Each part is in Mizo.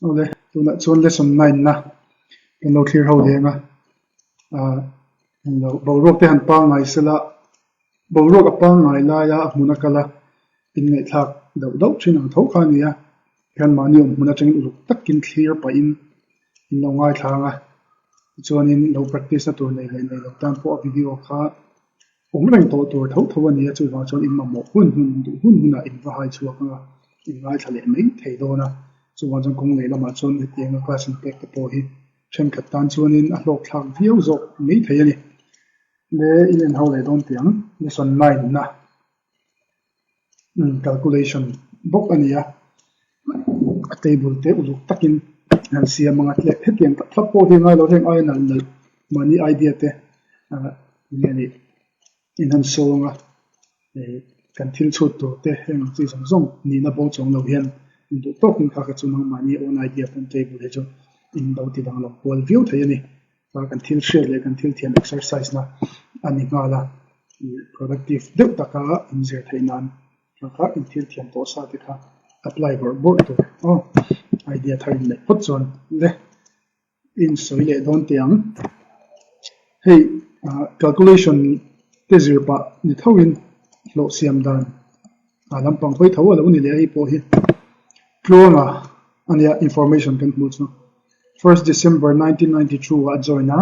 Awle, tunah chuan lesson 9 na kan lo thlir ho leng a, ah englo boruak te han pangngai sela, boruak a pangngai laia a hmun a kal a, inngaihthlak dauh dauh thin ang tho kha a ni a, hian mahni awm hmun atangin uluk takin thlir pahin in lo ngaithla ang a, tichuanin lo practice na tur nei leh nei lo tan pawh a video kha Awm reng tawh tur tho tho a ni a, chuvang chuan in mamawh hun hun, duh hun hunah in va hai chhuak anga in ngaithla leh mai thei dawn a. Chuvang chuan kawng leh lamah chuan hetianga class in pek te pawh hi thenkhat tan chuanin a hlawk thlak viau zawk mai thei a ni. Le in en ho leh dawn tih ang, lesson 9 na calculation bawk a ni a, a table te uluk takin an siam ang a, hetiang tak thlap pawh hi ngai lo heng aia nalh nalh mahni idea te ah enge nih in han sawi ang a, ih kan thil chhut tur te heng ang chi zawng zawng nihna bo chuang lo hian induh tawkin kha kha chu nangmahni own idea pawn table hi chu in lo ti danglam kual viau thei a ni. Kan thil hriat leh kan thil thiam exercise na a ni nghal a, productive deuh taka inzir theih nan kha in thil thiam tawh sa te kha apply bawrh bawrh tur aw idea thar in neih phawt chuan le in sawi leh dawn teh ang. Hei calculation te zir pah ni tho in hlawh siam dan a lampang hawi tho a lo ni leh a hei pawh hi tluanga a nia information kan hmuh chu. First December 1992 ah a join a,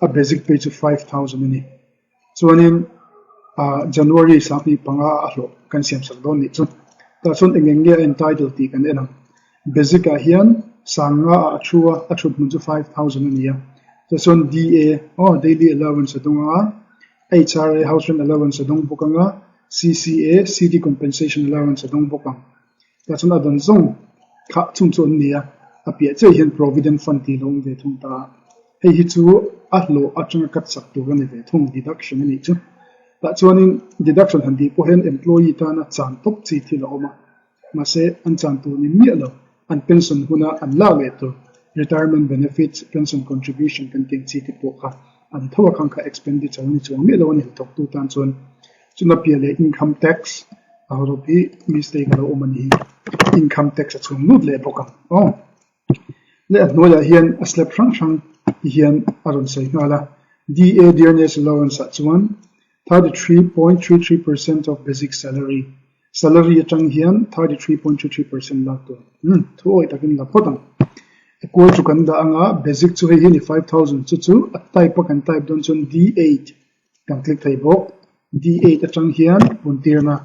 a basic pay chu 5,000 a ni. Chuanin ah January 2005 ah a hlawh kan siam sak dawn nih chu. Tah chuan eng eng nge a entitle tih kan en ang. Basic ah hian sanga ah a thu a, a thut hmun chu 5,000 a ni a. Tah chuan DA, aw daily allowance a dawng ang a, HRA, house rent allowance a dawng bawk ang a, CCA, city compensation allowance a dawng bawk ang. Tah chuan a dawn zawng kha chung chu an ni a, a piah chiah hian Provident Fund tih lo awm ve thung ta a. Hei hi chu a hlawh atanga cut sak tur a ni ve thung, deduction a nih chu. Tah chuanin deduction han tih pawh hian employee tana chan tawp chi thil a awm a, mahse an chan tur ni miah lo, an pension huna an lak leh tur retirement benefits, pension contribution kan tih ang chi te pawh kha a ni tho a, khang kha expenditure a ni chuang miah lo a ni hnathawktu tan chuan. Chuna piah leh income tax a hawrawp hi mistake a lo awm a ni hi. Income tax a chhung lut leh bawk ang aw. Leh a hnuaiah hian a slab hrang hrang ti hian a rawn sawi nghal a. DA Dearness Allowance ah chuan 33.33% of basic salary, salary atang hian 33.33% lak tur. Umm thu awih takin la phawt ang. Equal chu kan dah anga basic chu hei hi ni 5000 chu chu a type a kan type dawn chuan D8 Kan click thei bawk. D8 atang hian puntirna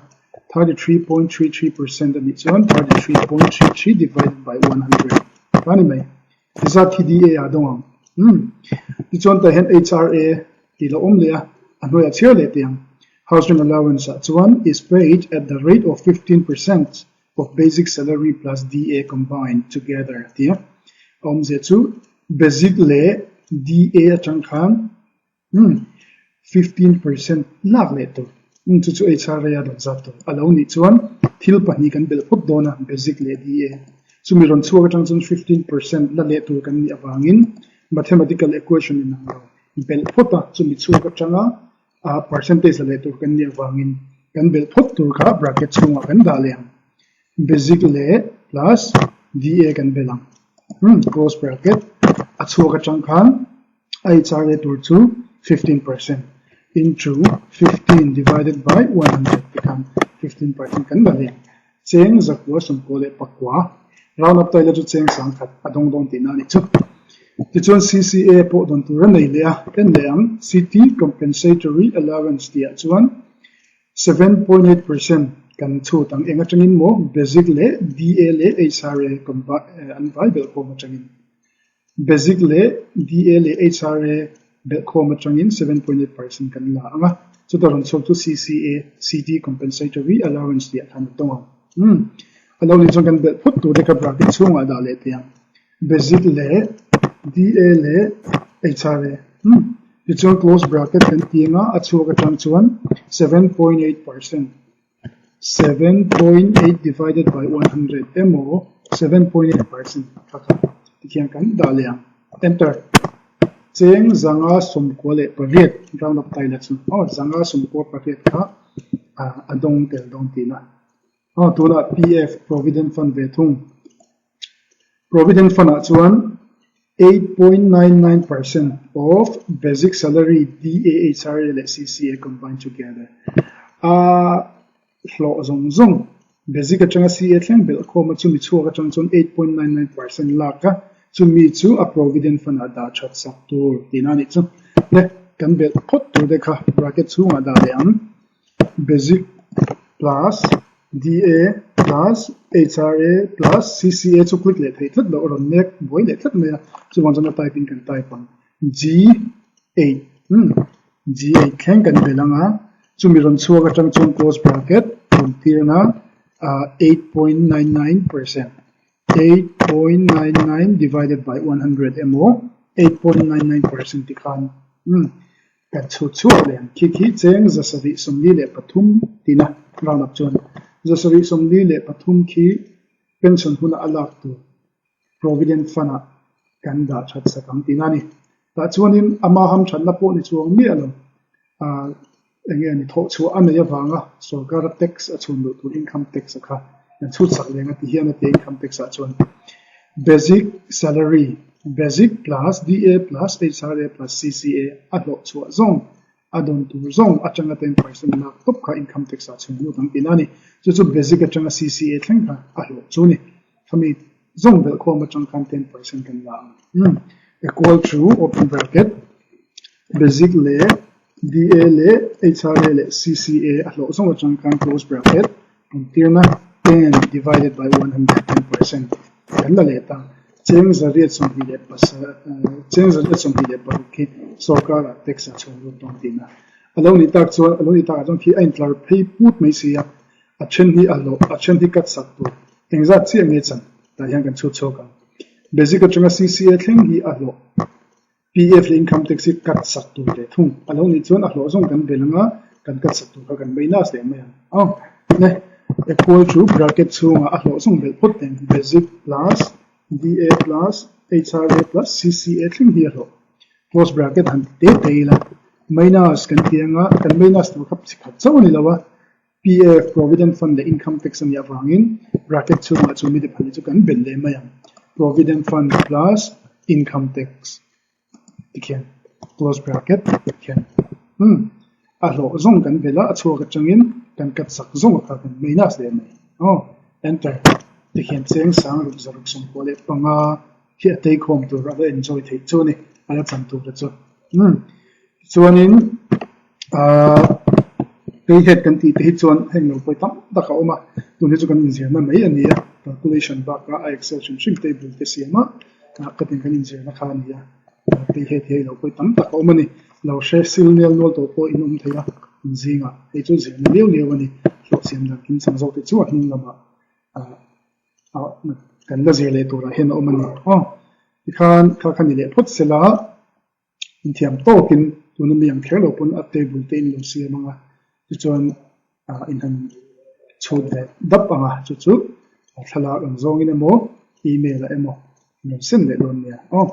33.33% a nih chuan 33.33 divided by 100 ta ni mai. Ti zat hi DA ah dawng ang. Umm. Tichuan tah hian HRA tih lo awm leh a, a hnuaiah chhiar leh teh ang. House rent allowance ah chuan is paid at the rate of 15% of basic salary plus DA combined together a ti a. A awmzia chu basic leh DA atang khan Umm, 15% lak leh tur. Umm, chu chu HRA a rawn zat tur. A lo nih chuan thil pahnih kan belh phawt dawn a, basic leh DA. Chumi rawn chhuak atang chuan 15% la leh tur kan nih avangin mathematical equation in ang lo belh phawt a, chumi chhuak atanga percentage la leh tur kan nih avangin kan belh phawt tur kha bracket chhungah kan dah leh ang. Basic leh plus DA kan belh ang. Umm, close bracket a chhuak atang khan A HRA tur chu 15% into 15 divided by 100 ti khan 15% kan la leh ang. Cheng zakua sawmkua leh pakua round up taila chu cheng sangkhat a dawng dawn tihna a nih chu. Tichuan CCA pawh dawn tur a nei leh a, en leh ang. City Compensatory Allowance tihah chuan 7.8% kan chhut ang. Eng atangin maw Basic leh DA leh HRA an vai belh khawm atangin. Basic leh DA leh HRA belhkhawm atangin 7.8% kan la ang a, chuta rawn chhuak chu CCA, City Compensatory Allowance tih ah khan a tawng ang. Umm, a lo nih chuan kan belh phawt tur te kha bracket chhungah dah leh teh ang. Basic leh DA leh HRA. Umm, tichuan close bracket kan ti ang a, a chhuak atang chuan 7.8%. 7.8 divided by 100 emaw 7.8% kha kha tikhian kan dah leh ang. Enter. Cheng zanga sawmkua leh pariat round up taila chu aw zanga sawmkua pariat kha a dawng tel dawn tihna. Aw tunah PF Provident Fund ve thung. Provident Fund ah chuan 8.99% of basic salary DA, HRA leh CCA combined together a hlawh zawng zawng basic atanga CA thleng belh khawm a chumi chhuak atang chuan 8.99% lak a chumi chu a Provident Fund ah dah that sak tur tihna a nih chu. Le kan belh phawt tur te kha bracket chhungah dah leh ang. Basic plus DA plus HRA plus CCA chu click leh theih tlat loh a rawn nek buai leh tlat mai a, chuvang chuan a type in kan type ang. G8 umm G8 thleng kan belh ang a, chumi rawn chhuak atang chuan close bracket rawn tirna 8.99%, 8.99 divided by 100 emaw 8.99% tikhan umm Kan chhut chhuak leh ang khi khi cheng 743 tina round up chuan 743 khi pension huna a lak tur Provident Fund ah kan dah that sak ang tihna a ni. Tah chuanin ama hamthatna pawh ni chuang miah lo eng nge ni thawh chhuah a nei avanga sorkara tax a chhun luh tur income tax a kha kan chhut sak leng a ti hian a ti a income tax ah chuan basic salary Basic plus DA plus HRA plus CCA a hlawh chhuah zawng, a dawn tur zawng atanga 10% lak tawp kha income tax ah chhung lut ang tihna a ni. Chu chu basic atanga CCA thleng kha a hlawh chu a ni. Khami zawng belhkhawm atang khan 10% kan la ang. Umm equal to open bracket basic leh DA leh HRA leh CCA a hlawh zawng atang khan close bracket Entirna, 10 divided by 110 percent kan la leh ta. Cheng 126 khi sorkarah tax a chhung lut dawn tihna. A lo nih tak chuan, a lo nih takah chuan khi a intlar phei put mai si a, a then hi a hlawh, a then hi cut sak tur. Engzat chiah nge chan? Tah hian kan chhut chhuak ang. Basic atanga CCA thleng hi a hlawh. PF leh Income Tax hi cut sak tur leh thung a lo nih chuan a hlawh zawng kan bel anga kan cut sak tur kha kan minus leh mai ang. Aw le, equal to bracket chhungah a hlawh zawng belh phawt teng Basic plus DA plus HRA plus CCA thleng hi a hlawh. Close bracket han ti te te ila minus kan ti anga kan minus tur kha chi khat chauh a ni lo a, PF, Provident Fund leh Income Tax a nih avangin bracket chhungah chu mite pahnih chu kan belh leh mai ang. Provident Fund plus Income Tax tikhian close bracket tikhian umm a hlawh zawng kan belh a, a chhuak atangin kan cut sak zawng a kha kan minus leh mai. Aw enter tikhian cheng sang ruk zaruk 95 khi a tei khawm tur a la enjoy theih chu a ni, a la chan tur te chu. Umm tichuanin Ahh pay head kan tih te hi chuan heng lo pawi tam tak a awm a, tun hi chu kan inzirna mai a ni a, calculation bakah a excel hrim hrim table te siam a, ah ka tin kan inzirna kha a ni a, pay head hi hei lo pawi tam tak a awm a ni, lo hre sil nel nual tawh pawh in awm thei a, in zingah hei chu zirna liau liau a ni, hlawh siam dan kim chang zawk te chu a hnung lamah ah ah kan la zir leh turah hian a awm a ni aw, tikhan kha kha ni leh phawt sela. Inthiam tawkin tuna mi ang kher lo pawn a table te in lo siam ang a, tichuan ah in han chhut ve dap ang a, chu chu thlalak ang zawngin emaw email ah emaw in rawn send leh dawn nia aw.